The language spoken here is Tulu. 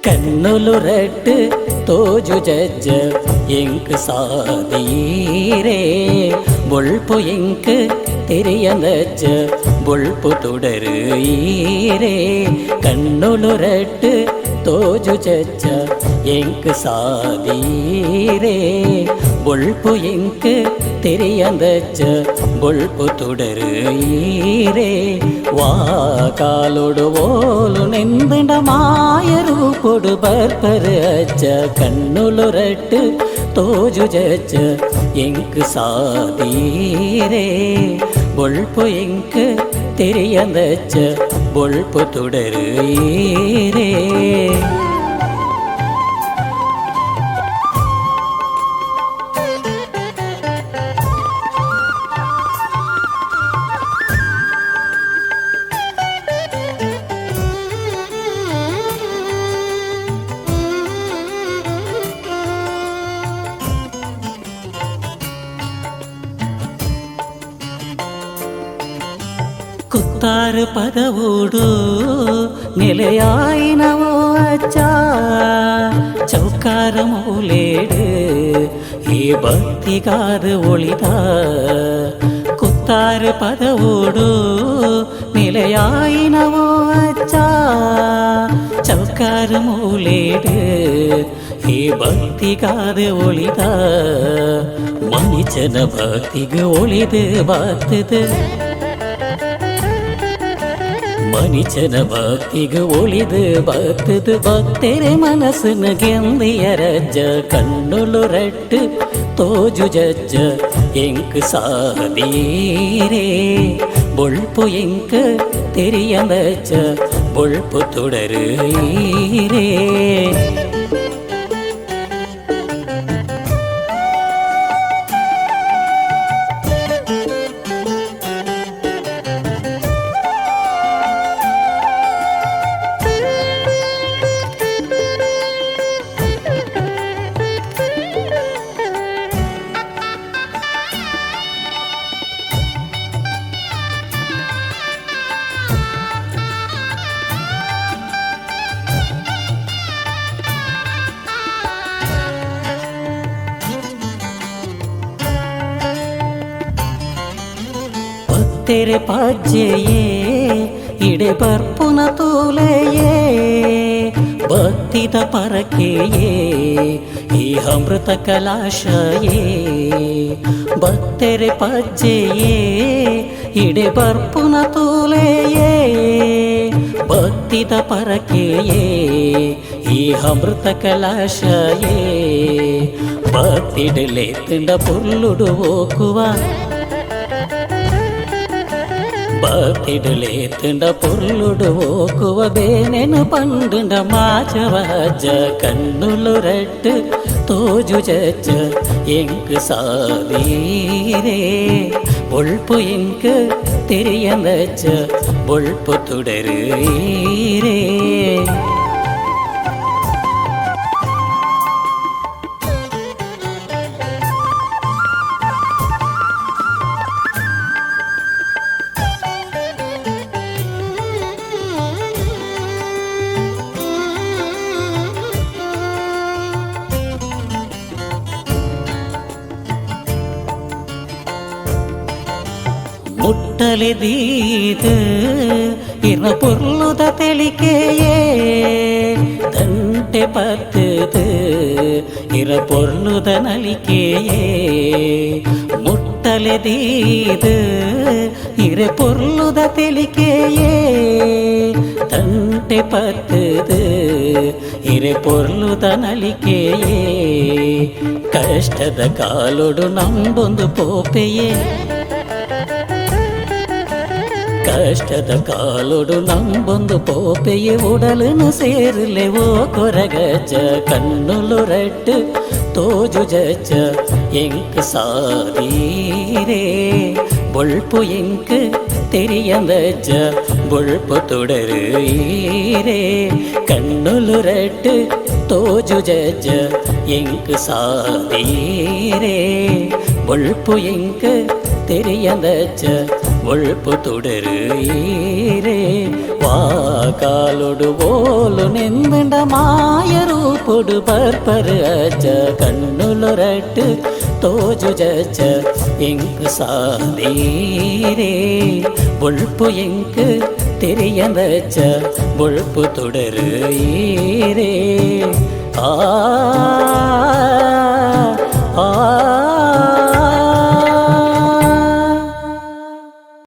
ಕಣ್ಣುಲು ರಟ್ಟು ತೋಜು ಜಜ್ಜ ಎಂಕ್ ಸಾದೀರೇ ಬೊಳ್ಪು ಎಂಕ್ ತೆರಿಯಂದಜ್ಜ ಬೊಳ್ಪು ತುಡರು ಈರೇ ಕಣ್ಣುಲು ರಟ್ಟು ತೋಜು ಜಜ್ಜ ಎಂಕ್ ಸಾದೀರೇ ಬೊಳ್ಪು ಎಂಕ್ ತೆರಿಯಂದಜ್ಜ ಬೊಳ್ಪು ತುಡರು ಈರೇ ವಾ ಕಾಲೊಡು ಓಲು ನೆಂದಂಡ ಮಾಯ ರೂಪೊಡು ಬರ್ಪರು ಅಜ್ಜ ಕಣ್ಣುಲು ರಟ್ಟು ತೋಜು ಜಜ್ಜ ಎಂಕ್ ಸಾದೀರೇ ಬೊಳ್ಪು ಎಂಕ್ ತೆರಿಯಂದಜ್ಜ ಬೊಳ್ಪು ತುಡರು ಈರೇ. ಕುತ್ತಾರು ಪದವೂಡು ನೆಲೆಯಾಯಿನವೋ ಅಚ್ಚ ಚೌಕಾರ ಮೂಲೇಡು ಈ ಭಕ್ತಿಗಾರು ಒಳಿದ ಕುತ್ತಾರು ಪದವೂಡು ನೆಲೆಯಾಯಿನವೋ ಅಚ್ಚ ಚೌಕಾರ ಮೂಲೇಡು ಈ ಭಕ್ತಿಗಾರು ಒಳಿದ ಮನಿಚನ ಭಕ್ತಿಗೆ ಒಳಿದು ಬಾತದು ಮನಿಚನ ಭಕ್ತಿಗೆ ಒಳಿದು ಬತ್ತದು ಭಕ್ತೆರೆ ಮನಸ್ಸನ್ನು ಗೆಂದಿಯ ರಜ್ಜ ಕಣ್ಣುಲು ರಟ್ಟು ತೋಜು ಜಜ್ಜ ಎಂಕ್ ಸಾದೀರೇ ಬೊಳ್ಪು ಎಂಕ್ ತೆರಿಯಂದಜ್ಜ ಬೊಳ್ಪು ತುಡರು ಈರೇ. ಭಕ್ತೆರೆ ಪಾಜ್ಯೆಯೇ ಇಡೆ ಬರ್ಪುನ ತೋಲೆಯೇ ಭಕ್ತಿದ ಪರಕೆಯೇ ಈ ಅಮೃತ ಕಲಾಶಯೇ ಭಕ್ತೆರೆ ಪಜ್ಜೆಯೇ ಇಡೆ ಬರ್ಪುನ ತೋಲೆಯೇ ಭಕ್ತಿದ ಪರಕೆಯೇ ಈ ಅಮೃತ ಕಲಾಶಯೇ ಭಕ್ತಿಡಲೆ ತಿಂಡ ಪೊರ್ಲುಡು ಓಕುವ ಭಕ್ತಿಡಲೆ ತಿಂಡ ಪೊರ್ಲುಡು ಓಕುವ ಬೇನೆನು ಪಂಡುಂಡ ಮಾಚವಜ್ಜ ಕಣ್ಣುಲು ರಟ್ಟು ತೋಜು ಜಜ್ಜ ಎಂಕ್ ಸಾದೀರೇ ಬೊಳ್ಪು ಎಂಕ್ ತೆರಿಯಂದಜ್ಜ ಬೊಳ್ಪು ತುಡರು ಈರೇ. ಮುಟ್ಟಲೆ ದೀದು ಇರ್ನ ಪೊರ್ಲುದ ತೆಲಿಕೆಯೇ ದಂಟೆ ಪತ್ತದು ಇರ ಪೊರ್ಲುದ ನಲಿಕೆಯೇ ಮುಟ್ಟಲೆ ದೀದು ಇರ ಪೊರ್ಲುದ ತೆಲಿಕೆಯೇ ದಂಟೆ ಪತ್ತದು ಇರ ಪೊರ್ಲುದ ನಲಿಕೆಯೇ ಕಷ್ಟದ ಕಾಲೊಡು ನಂಬೊಂದು ಪೋಪೆಯೇ ಕಷ್ಟದ ಕಾಲೊಡು ನಂಬೊಂದು ಪೋಪೆಯೇ ಉಡಲನು ಸೇರಲೆವೋ ಕೊರಗಜ್ಜ ಕಣ್ಣುಲು ರಟ್ಟು ತೋಜು ಜಜ್ಜ ಎಂಕ್ ಸಾದೀರೇ ಬೊಳ್ಪು ಎಂಕ್ ತೆರಿಯಂದಜ್ಜ ಬೊಳ್ಪು ತುಡರು ಈರೇ ಕಣ್ಣುಲು ರಟ್ಟು ತೋಜು ಜಜ್ಜ ಎಂಕ್ ಸಾದೀರೇ ಬೊಳ್ಪು ಎಂಕ್ ತೆರಿಯಂದಜ್ಜ ಒಳ್ಪು ತುಡರು ಈರೇ. ವಾ ಕಾಲುಡು ಓಲು ನಿಂದಂಡ ಮಾಯ ರೂಪುಡು ಪರ್ಪರ್ ಅಜ್ಜ, ಕಣ್ಣುಲು ರಟ್ಟು ತೋಜು ಜಜ್ಜ, ಇಂಕ್ ಸಾದೀರೇ. ಬೊಳ್ಪು ಎಂಕ್ ತೆರಿಯಂದಜ್ಜ, ಬೊಳ್ಪು ತುಡರು ಈರೇ. ಆ.